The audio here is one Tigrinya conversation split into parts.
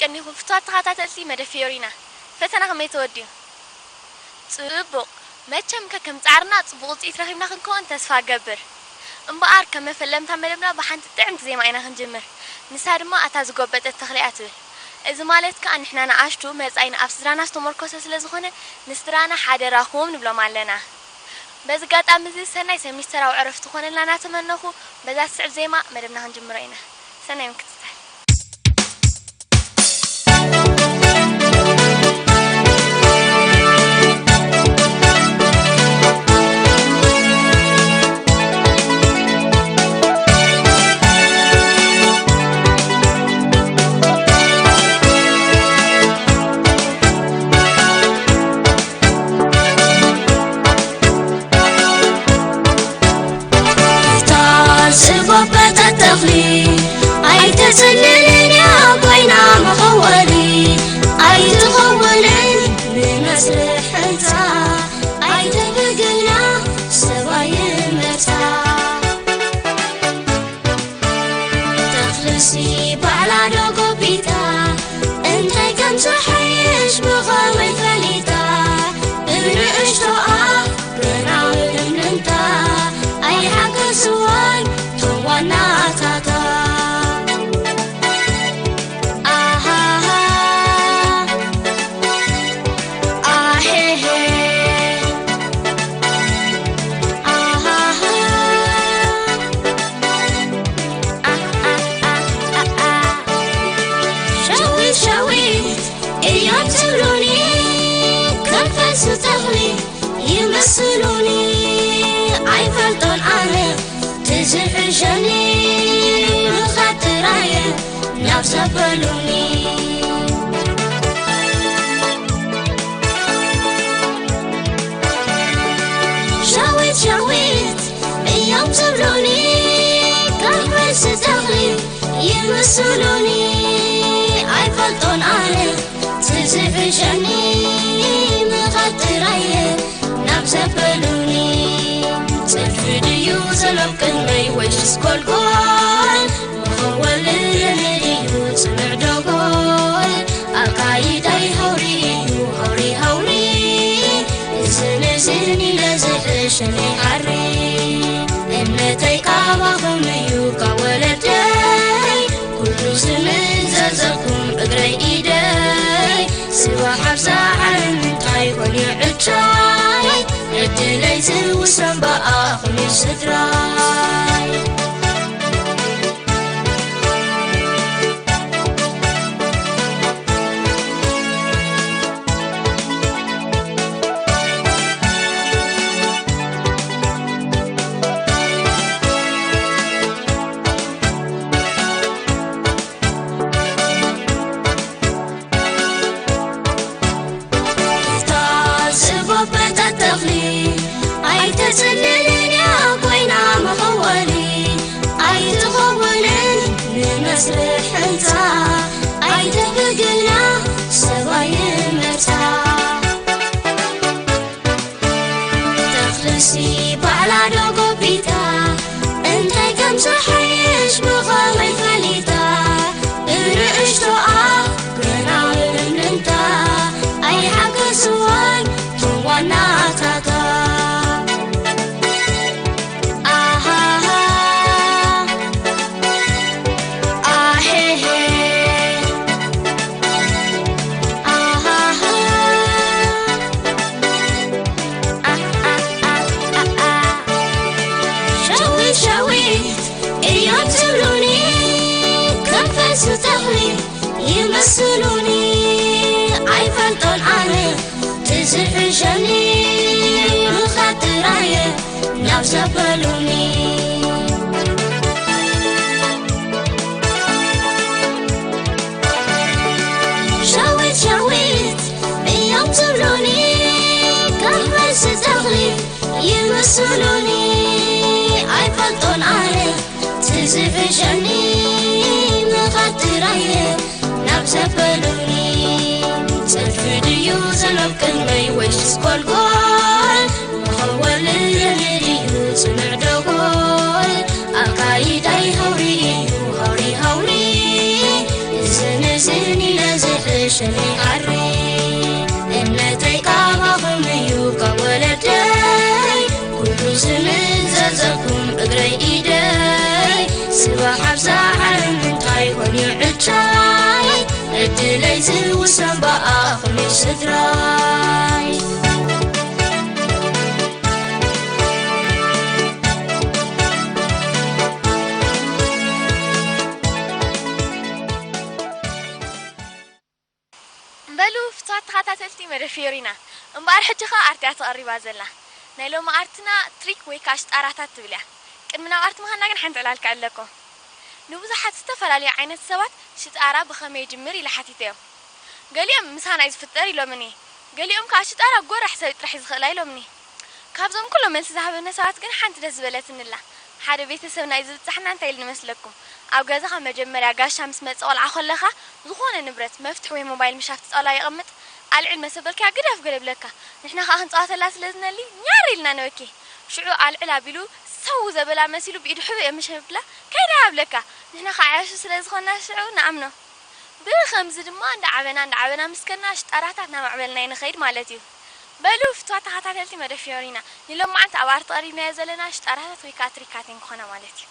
የቀኒኹም ፍቱዋት ተኸታተልቲ መደብ ፊዮሪና። ፈተና ከመይ ተወዲኡ? ጽቡቕ። መቸም ከ ከም ጻዕርና ጽቡቕ ውጽኢት ረኺብና ክንከውን ተስፋ እገብር። እምበኣር ከም መፈለምታ መደብና ብሓንቲ ጥዕምቲ ዜማ ኢና ክንጅምር። ንሳ ድማ ኣታ ዝጎበጠት ተኽሊ እያ ትብል። እዚ ማለት ከኣ ንሕና ንኣሽቱ መጻኢና ኣብ ስድራና ዝተመርኮሰ ስለ ዝኾነ ንስድራና ሓደራኹም ንብሎም ኣለና። በዚ ኣጋጣሚ እዚ ሰናይ ሰሚስተራዊ ዕረፍቲ ክኾነልና እናተመነኹ በዛ ትስዕብ ዜማ መደብና ክንጅምሮ ኢና። ሰናይ ምክትታል። እታ ዝጎበጠት ተኽሊ ኣይትጽልልን እያ ኮይና መኸወሊ፣ ኣይትኸውልን ንመስርሕ ህንጻ፣ ኣይትብግና ሰብኣይ መጻ። ተኽልሲ ባዕላ ዶ ጎቢጣ፣ እንታይ ከም ዝሓይሽ ብኸመይ ፈሊጣ? ብንእሽቶኣ ገና ምልምልምታ ኣይሓገዝዋን ቶም ዋናታታ። ኣሃሃ፣ ኣሄሄ፣ ኣሃሃ። ሸዊት ሸዊት እዮም ዝብሉኒ፣ ከም ፈልሲ ተኽሊ ይመስሉኒ። ኣይፈልጦን ኣነ ትዝሕሸኒ፣ ምኻድ ጥራየ ናብ ዘበሉኒ። ሸዊት ሸዊት እዮም ዝብሉኒ፣ ካብ ርእሲ ተኽሊ ይምስሉኒ። ኣይፈልጦን ኣነ ትዝሕሸኒ፣ ምኻድ ጥራየ ናብ ዘበሉኒ። ጽድፊ ድዩ ዘሎ ቅድመይ ወይስ ጎልጎል? መኸወሊ ድዩ ጽኑዕ ደጎል? ኣካይዳይ ሃውሪ እዩ ሃውሪ ሃውሪ። እዝን እዝን ኢለ ዝሕሸኒ ሓሪ። እምነተይ ካባኹም እዩ ካብ ወለደይ። ኩሉ ዝምዘዘኩም እግረይ ኢደይ። ስዋ ሓብዛ ዓለም እንታይ ኮን ይዕቻይ? ዕድለይ ዝውሰን ብኣኹም እዩ ስድራይ። እታ ዝጎበጠት ተኽሊ ኣይትጽልልን እያ ኮይና መኸወሊ፣ ኣይትኸውንን ንመስርሕ ህንጻ፣ ኣይትብግና ሰብኣይ መጻ። ተኽልሲ ባዕላ ዶ ጎቢጣ፣ እንታይ ከም ዝሓይሽ ብኸመይ ፈሊጣ? ብንእሽቶኣ ገና ምልምልምታ ኣይሓገዝዋን ቶም ዋናታታ። ኣሃሃ፣ ኣሄሄ፣ ኣሃሃ። ሸዊት ሸዊት እዮም ዝብሉኒ፣ ከም ፈልሲ ተኽሊ ይመስሉኒ። ኣይፈልጦን ኣነ ትዝሕሸኒ፣ ምኻድ ጥራየ ናብ ዘበሉኒ። ሸዊት ሸዊት እዮም ዝብሉኒ፣ ካብ ርእሲ ተኽሊ ይመስሉኒ። ኣይፈልጦን ኣነ ትዝሕሸኒ፣ ምኻድ ጥራየ ናብ ዘበሉኒ። ጽድፊ ድዩ ዘሎ ቅድመይ ወይስ ጎልጎል? መኸወሊ ድዩ ጽኑዕ ደጎል? ኣካይዳይ ሃውሪ እዩ ሃውሪ ሃውሪ። እዝን እዝን ኢለ እምነተይ ካባኹም እዩ ካብ ወለደይ፣ ኩሉ ስምን ዘዘኩም እግረይ ኢደይ። ስባ ሓብሳ ዓለም እንታይ ኮን ይዕቻይ፣ ዕድለይ ዝውሰን ብኣኹም እዩ ስድራይ። በሉ ፍትዋት ተኸታተልቲ መደብ ፊዮሪና፣ እምበኣር ሕጂ ኸኣ ኣርቲያ ተቐሪባ ዘላ። ናይ ሎሚ ኣርትና ትሪክ ወይ ከዓ ሽጣራታት ትብል እያ። ቅድሚ ናብ ኣርቲ ምኻንና ግን ሓንቲ ዕላል ክዕለኩም። ንብዙሓት ዝተፈላለዩ ዓይነት ሰባት ሽጣራ ብኸመይ ይጅምር ኢለ ሓቲተዮም። ገሊኦም ምሳና እዩ ዝፍጠር ኢሎምኒ። ገሊኦም ከዓ ሽጣራ ጎራሕ ሰብ ጥራሕ እዩ ዝኽእላ ኢሎምኒ። ካብዞም ኩሎም መልሲ ዝሃበነ ሰባት ግን ሓንቲ ደስ ዝበለትኒ ኣላ። ሓደ ቤተሰብና እዩ ዝብጻሕና እንታይ ኢሉ ንመስለኩም? ኣብ ገዛኻ መጀመርያ ጋሻ ምስ መጸ ቆልዓ ከለኻ ዝኾነ ንብረት፣ መፍትሕ ወይ ሞባይል ምሻፍ ትጻላ የቐምጥ፣ ኣልዕል መሰበልካ ግደፍ ገለ ብለካ። ንሕና ከኣ ክንጻወተላ ስለ ዝነሊ ኛር ኢልና ነበኪ። ሽዑ ኣልዕል ኣቢሉ ሰው ዘበላ መሲሉ ብኢዱ ሕብእ የምሸብላ ከይዳ ብለካ። ንሕና ከኣ ዓያሹ ስለ ዝኾንና ሽዑ ንኣምኖ። ብኸምዚ ድማ እንዳ ዓበና እንዳ ዓበና ምስ ከድና ሽጣራታት እናማዕበልና ንኸይድ ማለት እዩ። በሉ ፍትዋት ተኸታተልቲ መደብ ፊዮሪና፣ ንሎማዓንቲ ኣብ ኣርቲ ቀሪብናዮ ዘለና ሽጣራታት ወይ ከዓ ትሪካት እየን ክኾና ማለት እዩ።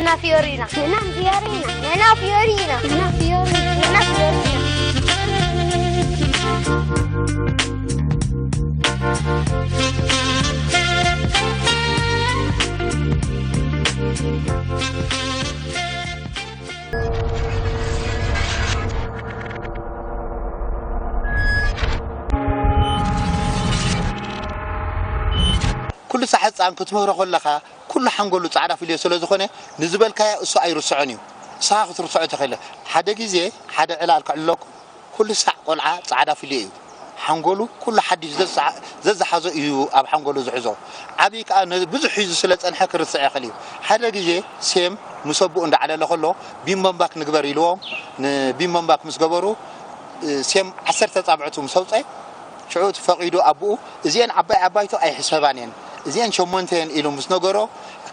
ንሕና ፊዮሪና። ንሕና ፊዮሪና። ንሕና ፊዮሪና። ንሕና ፊዮሪና። ንሕና ፊዮሪና። ኩሉ ሳዕ ህጻን ክትምህሮ ከለኻ፣ ኩሉ ሓንጎሉ ጻዕዳ ፍልዮ ስለ ዝኾነ፣ ንዝበልካዮ እሱ ኣይርስዖን እዩ። ንስኻ ክትርስዖ ትኽእል። ሓደ ግዜ ሓደ ዕላል ከዕልለኩም፣ ኩሉ ሳዕ ቆልዓ ጻዕዳ ፍልዮ እዩ። ሓንጎሉ ኩሉ ሓድሽ ዘዝሓ-፣ ዘዝሓዞ እዩ ኣብ ሓንጎሉ ዝሕዞ። ዓብዪ ከኣ ነ-፣ ብዙሕ ሒዙ ስለ ጸንሐ ክርስዕ ይኽእል እዩ። ሓደ ግዜ ሴም ምስ ኣቦኡ እንዳዕለለ ከሎ፣ ቢምቦምባክ ንግበር ኢልዎም። ንቢምቦምባክ ምስ ገበሩ፣ እ፣ ሴም ዓሰርተ ጻብዕቱ ምስ ኣውጸ፣ ሽዑ እቲ ፈቒዱ ኣቦኡ፣ "እዚኤን ዓባይ ዓባይቶ ኣይሕሰባን እየን፣ እዚኤን ሸሞንተ እየን" ኢሉ ምስ ነገሮ፣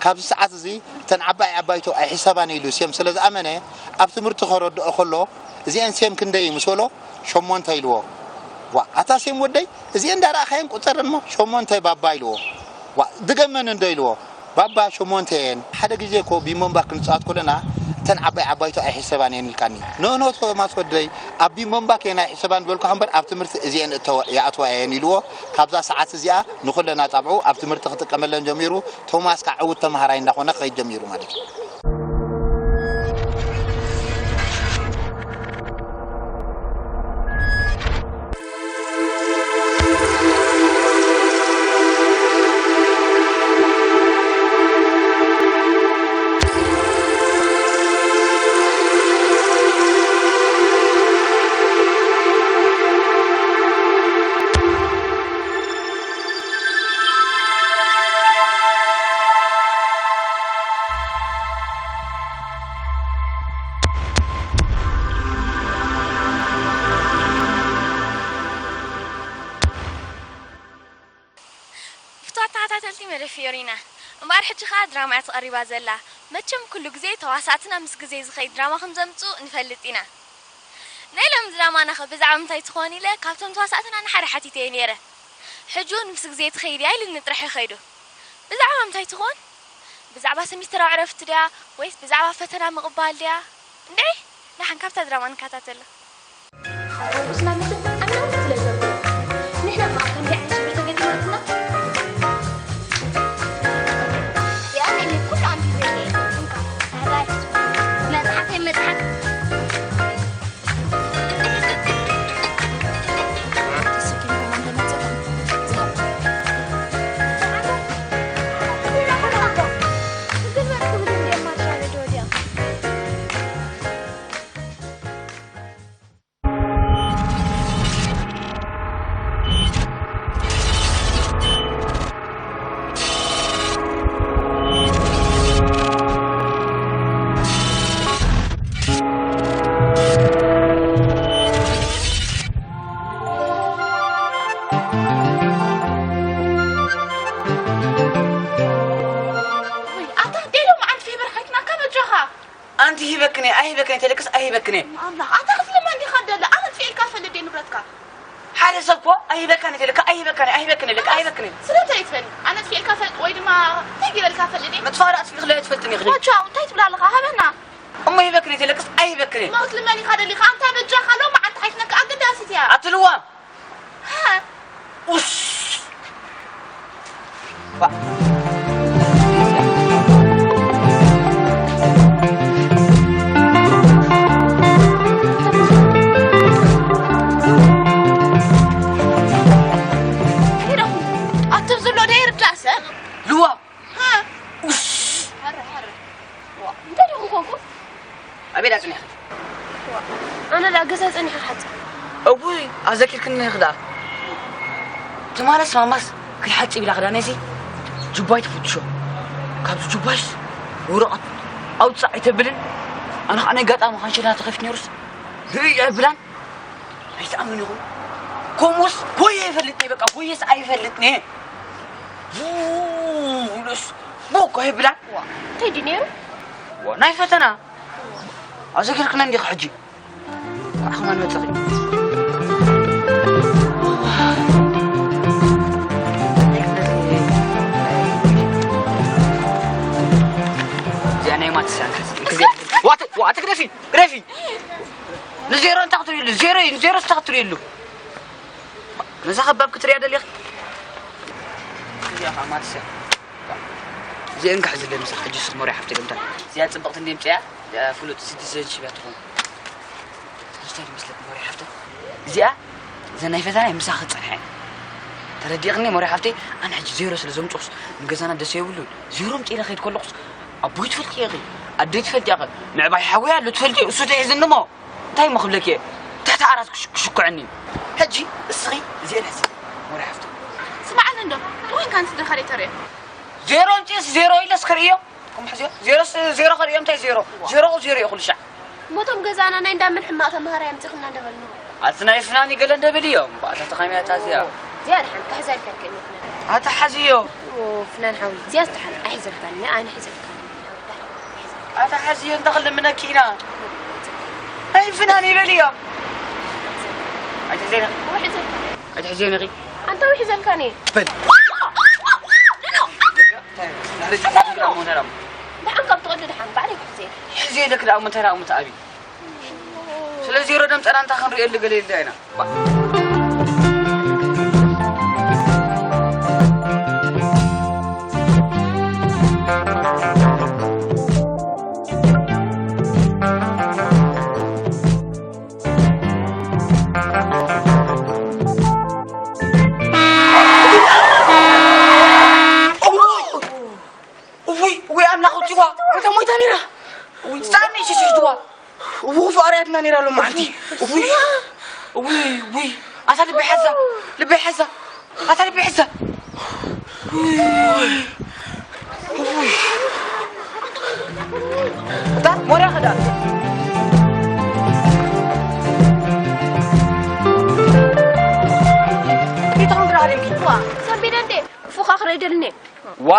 ካብዚ ሰዓት እዚ እተን ዓባይ ዓባይቶ ኣይሕሰባን ኢሉ ሴም ስለ ዝኣመነ፣ ኣብ ትምህርቲ ከረድኦ ከሎ፣ "እዚኤን ሴም ክንደይ?" ምስ በሎ፣ "ሸሞንተ" ኢልዎ። "ዋ፣ ኣታ ሴም ወደይ፣ እዚኤን እንዳረኣኻየን ቁጸረን እሞ፣ ሸሞንተ ባባ" ኢልዎ። "ዋ፣ ድገመን እንዶ" ኢልዎ። "ባባ፣ ሸሞንተ እየን። ሓደ ግዜ እኮ ቢምቦምባክ ክንጻወት ከለና፣ እተን ዓባይ ዓባይቶ ኣይሕሰባን እየን ኢልካኒ። ኖ፣ ኖ፣ ቶማስ ወደይ፣ ኣብ ቢምቦምባክ እየን ኣይሕሰባን ዝበልኩኻ እምበር፣ ኣብ ትምህርቲ እዚኤን እተወ-፣ ይኣትዋ እየን" ኢልዎ። ካብዛ ሰዓት እዚኣ ንኹለን ኣጻብዑ ኣብ ትምህርቲ ክጥቀመለን ጀሚሩ። ቶማስ ከኣ ዕዉት ተማሃራይ እንዳኾነ ክኸይድ ጀሚሩ ማለት እዩ። ፍቱዋት ተኸታተልቲ መደብ ፊዮሪና፣ እምበኣር ሕጂ ኸኣ ድራማ እያ ተቐሪባ ዘላ። መቸም ኩሉ ግዜ ተዋሳእትና ምስ ግዜ ዝኸይድ ድራማ ከም ዘምጽኡ ንፈልጥ ኢና። ናይ ሎሚ ድራማና ኸ ብዛዕባ ምንታይ ትኾን ኢለ ካብቶም ተዋሳእትና ንሓደ ሓቲተዮ ነይረ። ሕጂ እውን ምስ ግዜ ትኸይድ እያ ኢሉኒ ጥራሕ እዩ ኸይዱ። ብዛዕባ ምንታይ ትኾን? ብዛዕባ ሰሚስተራዊ ዕረፍቲ ድያ ወይስ ብዛዕባ ፈተና ምቕባል ድያ? እንድዒ፣ ደሓን ካብታ ድራማ ንከታተሎ። ኣብ ርእስና መቸም ኣናውሕ ስለ ዘሎ፣ ንሕና ኸኣ ከምዚ ዓይነት ሽግር ተገጢማትና፣ እዚኣ ናይ ኩሉ ኣንቢበ እየ። እንካ፣ ኣሕባር፣ መጽሓፈይ መጽሓፍ። ተሰኪምኩም እንተመጸኹም፣ ዝሃብ። ኣታ ዴሎ መዓልቲ ፌበር ሓይትናካ በጃኻ። ኣንቲ ሂበክኒ ኣይሂበክኒ ተለክስ ኣይሂበክኒ። ኣምላኽ፣ ኣታ ክትልመን ዲኻ ደለ? ኣነ ጥፊኤልካ ፈልጥ ድየ ንብረትካ? ሓደ ሰብ እኮ ኣይሂበካን ተለካ ኣይሂበካን ኣይሂበክኒ ለካ ኣይሂበክኒ። ስለምንታይ ትፈኒ? ኣነ ጥፊኤልካ ፈልጥ ወይ ድማ እንታይ ገይረልካ ፈልጥ ድየ? ምጥፋእ ዳኣ ትፍልጥ ትፈልጥኒ ኢኺ። ዋቻው፣ እንታይ ትብል ኣለኻ? ሃበና። እሞ ሂበክኒ ተለክስ ኣይሂበክኒ። እሞ ክትልመን ኢኻ ደሊኻ? ኣንታ በጃኻ ሎሚ መዓልቲ ሓይትነካ ኣገዳሲት እያ። ኣትልዋ። ሃ። ኡስ። ባ። ሄደኹም ኣቱም ዘሎ ዶ ይርዳእ ሰብ? ልዋ። ሃ። ኡስ። ሃረ፣ ሃረ። ዋ፣ እንታይ ዲኹም ኮንኩም? ኣበይ ዳ ጽኒሕኺ? ዋ፣ ኣነ ዳ ገዛ ጸኒሐ ክሓጽብ። እውይ፣ ኣዘኪርክኒ ኢኺ ደኣ። ትማለስ ማማስ ክትሓጽብ ኢላ ክዳነይሲ ጁባይ ትፍትሾ። ካብዚ ጁባይስ ወረቐት ኣውጻእ ኣይተብልን። ኣነ ኸኣ ናይ ኣጋጣሚ ካንሸላ ተኸፊት ነይሩስ ንርኢ ኣይብላን። ኣይትኣምን ኢኹም። ከምኡስ ጎየ ኣይፈልጥን እየ፣ በቃ ጎየስ ኣይፈልጥን እየ። ው ኢሉስ ቦኮ ኣይብላን። ዋ፣ እንታይ ድዩ ነይሩ? ዋ፣ ናይ ፈተና። ኣዘኪርክና እንዲኺ ሕጂ። ዋ፣ ከማን መጸኺ። እዚኣ ናይ ማትስ እያ። ግረፊ፣ ግረፊ። ንዜሮ እንታይ ክትሪእሉ? ዜሮ እዩ፣ ንዜሮ እንታይ ክትሪእሉ? ነዛ ከባብ ክትሪእያ ደሊኺ? እዚኣ ኸዓ ማትስ እያ። እዚኣ እንካሕ ዝለ ምሳኻ ሕጂ ስኽ መሪያ ሓፍቲ ገምታ። እዚኣ ጽብቕቲ እንደ ምጽያ፣ እዚኣ ፍሉጥ ሲቲዘንሺፕ እያ ትኾን። ትመስል መስለት መሪያ ሓፍቲ። እዚኣ እዘን ናይ ፈተና ምሳኺ ክጸንሐ። ተረዲእኽኒ መሪያ ሓፍቲ? ኣነ ሕጂ ዜሮ ስለ ዘምጽኹስ ንገዛና ደስ የብሉን። ዜሮ ምጽእ ኢለ ከይድ ከለኹስ ኣቦይ ትፈልጥዮ ኢኺ፣ ኣደይ ትፈልጥያ ኢኺ፣ ምዕባይ ሓወይ ኣሎ ትፈልጥዮ፣ እሱ ተሒዝኒ እሞ። እንታይ እሞ ክብለኪ እየ? ትሕቲ ዓራት ክሽ-፣ ክሽኩዐኒ እዩ። ሕጂ እስኺ እዚኤን ሕዚ፣ ሞራ ሓፍቲ። ስምዓኒ እንዶ፣ ጥዑይ እንካን ስድርኻ ደይ ተርእዮ? ዜሮ እንጭስ ዜሮ ኢለስ ክርእዮ? ከም ሕዚዮ? ዜሮስ ዜሮ ከርእዮ፣ እንታይ ዜሮ? ዜሮ ቁ ዜሮ እዩ ኩሉ ሻዕ። እሞ እቶም ገዛና ናይ እንዳምን ሕማቕ ተምሃራይ ኣምጺኹልና እንዳበልንዎ። ኣቲ ናይ ፍናኒ ገለ እንደብል እዮም። ባእታ ተኻሚያታ እዚኣ። እዚኣ ደሓን ክሕዘልካ ይክእል እዩ ፍናን። ኣታ ሓዝዮ። ኦ፣ ፍናን ሓዊ፣ እዚኣ ደሓን ኣይሕዘልካን እያ፣ ኣነ ሒዘልካ። ኣታ ሓዝዮ እንዳ ክልምነኪ ኢና። ኣይ ፍናን ይበል እዮም። ኣይትሕዘኒ። ውሕዘልካ። ኣይትሕዘኒ ኺ። ኣንታ ውሕዘልካ ኒ። በል። ደሓን ካብ ትቐዱ ደሓን፣ ባዕለይ ክሕዘ። ሕዘ ኢለክ ደኣ እሞ እንታይ ደኣ እሞ ተኣቢ። ስለዚ ሮደም ጸናንታ ክንርእየሉ ገለ ኢልና ኢና። እውይ፣ እውይ፣ ኣምላኽ፣ ውጽዋ፣ እንታይ ሞይታ ነይራ? እውይ፣ ሳሚ፣ ሽሽሽትዋ። እው፣ ክፉእ ኣርያትና ነይራ ሎማዓንቲ። እውይ፣ እውይ፣ እውይ፣ ኣታ ልበይ ሓዛ፣ ልበይ ሓዛ፣ ኣታ ልበይ ሓዛ። እውይ፣ እውይ። እታ ሞርያ ኸዳ። ሪታ ኸም ግዳ ሃደምኪ። ዋ፣ ሰቢደ እንዴ፣ ክፉኻ ክረይደልኔ። ዋ።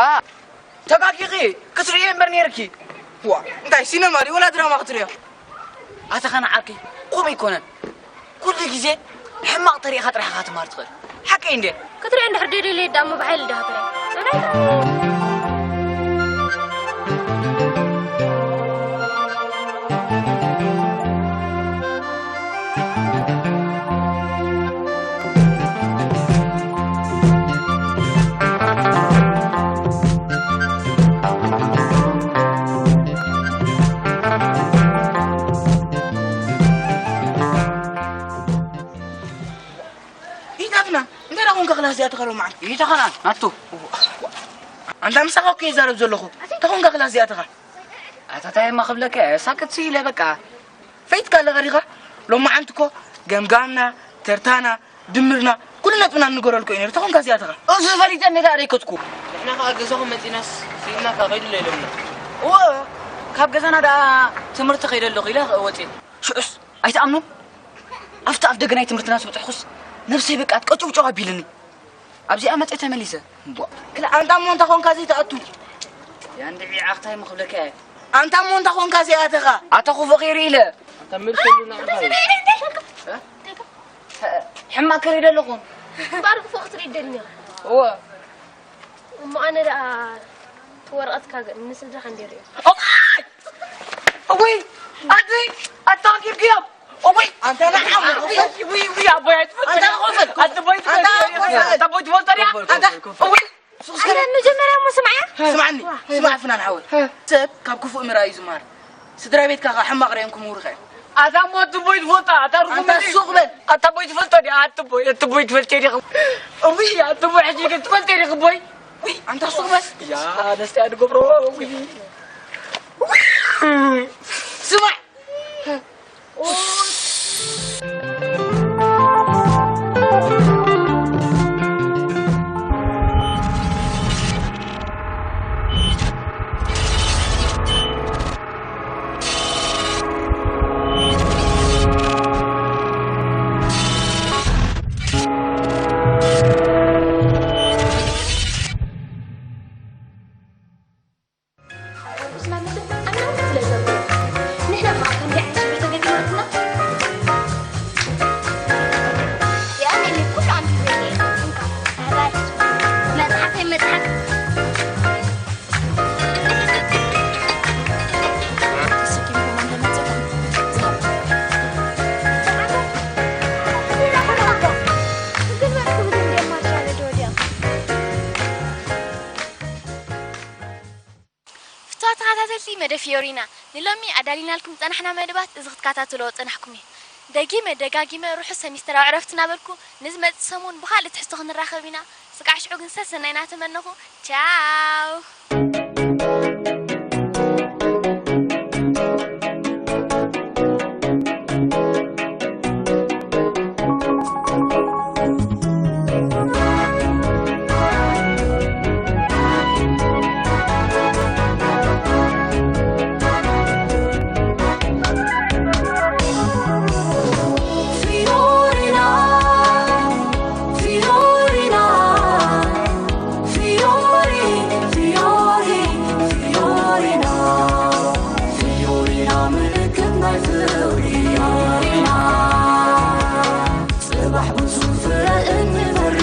ተጋጊኺ ክትርእዮ እምበር ነይርኪ። ዋ፣ እንታይ ሲነማ ድዩ ወላ ድራማ ክትርእዮ? ኣታ ኸነ ዓርከይ፣ ከምኡ ኣይኮነን። ኩሉ ግዜ ሕማቕ ተሪእኻ ጥራሕ ኢኻ ክትምሃር ትኽእል። ሓቀይ እንድየ። ክትርእዮ እንድሕር ደልየ ደኣ እሞ ብሓይሊ ዲኻ ትርእዮ? ኢታትና እንታይ ደኣ ኮንካ ክላስ እዚኣ ተኸሎ መዓልቲ? ኢታኸና ናቱ። ኣንታ ምሳኻ እኮ ይዛረብ ዘለኹ። እንታይ ኮንካ ክላስ እዚኣ ተኻ? ኣታ ታይ እማ ክብለካ እየ፣ ሳክት ኢለ በቃ። ፈይትካ ኣለኻ ዲኻ? ሎማዓንቲ እኮ ገምጋምና፣ ተርታና፣ ድምርና፣ ኩሉ ነጥብና ንገረልኩ እዩ ነይሩ። ተኾንካ እዚኣተኻ። እሱ ፈሊጠ ሜዳ ኣደይከትኩ። ንሕና ኸኣ ገዛኹም መጺናስ ስኢልናካ ከይዱ ኣሎ ኢሎምና። እወ፣ ካብ ገዛና ደኣ ትምህርቲ ከይደ ኣለኹ ኢለ ወጺኤ። ሽዑስ ኣይትኣምኑን? ኣብቲ ኣፍ ደገ ናይ ትምህርትና ምስ በጻሕኩስ ነብሰይ በቃ ቀጭውጭው ኣቢልኒ። ኣብዚኣ መጸ ተመሊሰ። እምቧ። ክላ-፣ ኣንታ እሞ እንታይ ኾንካ ዘይትኣቱ? ያ እንድዒ ዓኽታይ ምኽብለካ እየ። ኣንታ እሞ እንታይ ኾንካ ዘይኣተኻ? ኣታ ክፉእ ኸይሪ ኢለ። ኣንታ መልሰሉ ንዓኻ እዩ። እ? ሕማቕ ክርኢ ደለኹ። ባር ክፉእ ክትርኢ ደልኛ። እወ። እሞ ኣነ ደኣ እቲ ወረቐትካ ገ-፣ ንስድራኻ እንዴ ርእዮ? እዋይ! እውይ! ኣቲ ኣታኺብክዮም! እውይ! ኣንታ ንዓም! እውይ! እውይ! ኣቦይ ኣይትፈልጦ! ኣንታ ኮፈል! ኣቲ ቦይ ኣንታ ትፈልጦ! ኮፈል! ኣታ ቦይ ትፈልጦ ድያ? ኣንታ እውይ! ኣንታ መጀመርያ እሞ ስምዓያ። ስምዓኒ፣ ስማዕ ፍናን ሓወይ። እ። ሰብ ካብ ክፉእ ምርኣይ እዩ ዝመሃር። ስድራ ቤትካ ኸዓ ሕማቕ ርኣዮም ክምህሩኻ እዮም። ኣታ እሞ ኣቲ ቦይ ትፈልጦ! ኣታ ርጉም ኣንታ እንዲ! ሱቕ በል! ኣታ ቦይ ትፈልጦ ድያ? ኣቲ ቦይ፣ ኣቲ ቦይ ትፈልጦ ዲኺ? እውይ! ኣቲ ቦይ ሕጂ ግን ትፈልጦ ዲኺ ቦይ? ውይ! ኣንታ ሱቕ በል! ያ ነስቲ ኣድገብሮ! ውይ! ስማዕ! ንሕና ኸዓ ከምዚ ዓይነት ሽግር ተገጢማትና፣ ወደ ፊዮሪና፣ ንሎሚ ኣዳሊናልኩም ዝጸናሕና መደባት እዚ ክትከታተልዎ ዝጸናሕኩም እዩ። ደጊመ ደጋጊመ ርሑስ ሰሚስተራዊ ዕረፍቲ እናበልኩ፣ ንዝመጽእ ሰሙን ብኻልእ ትሕዝቶ ክንራኸብ ኢና። ስጋዕ ሽዑ ግን ሰሰናይ እናተመነኹ፣ ቻው። Fiorina, Fiorina, Fiori, Fiori, Fiorina, Fiorina ምልክት ናይ ፍቕሪ። Fiorina፣ ጽባሕ ብዙ ፍረ እንፈሪ።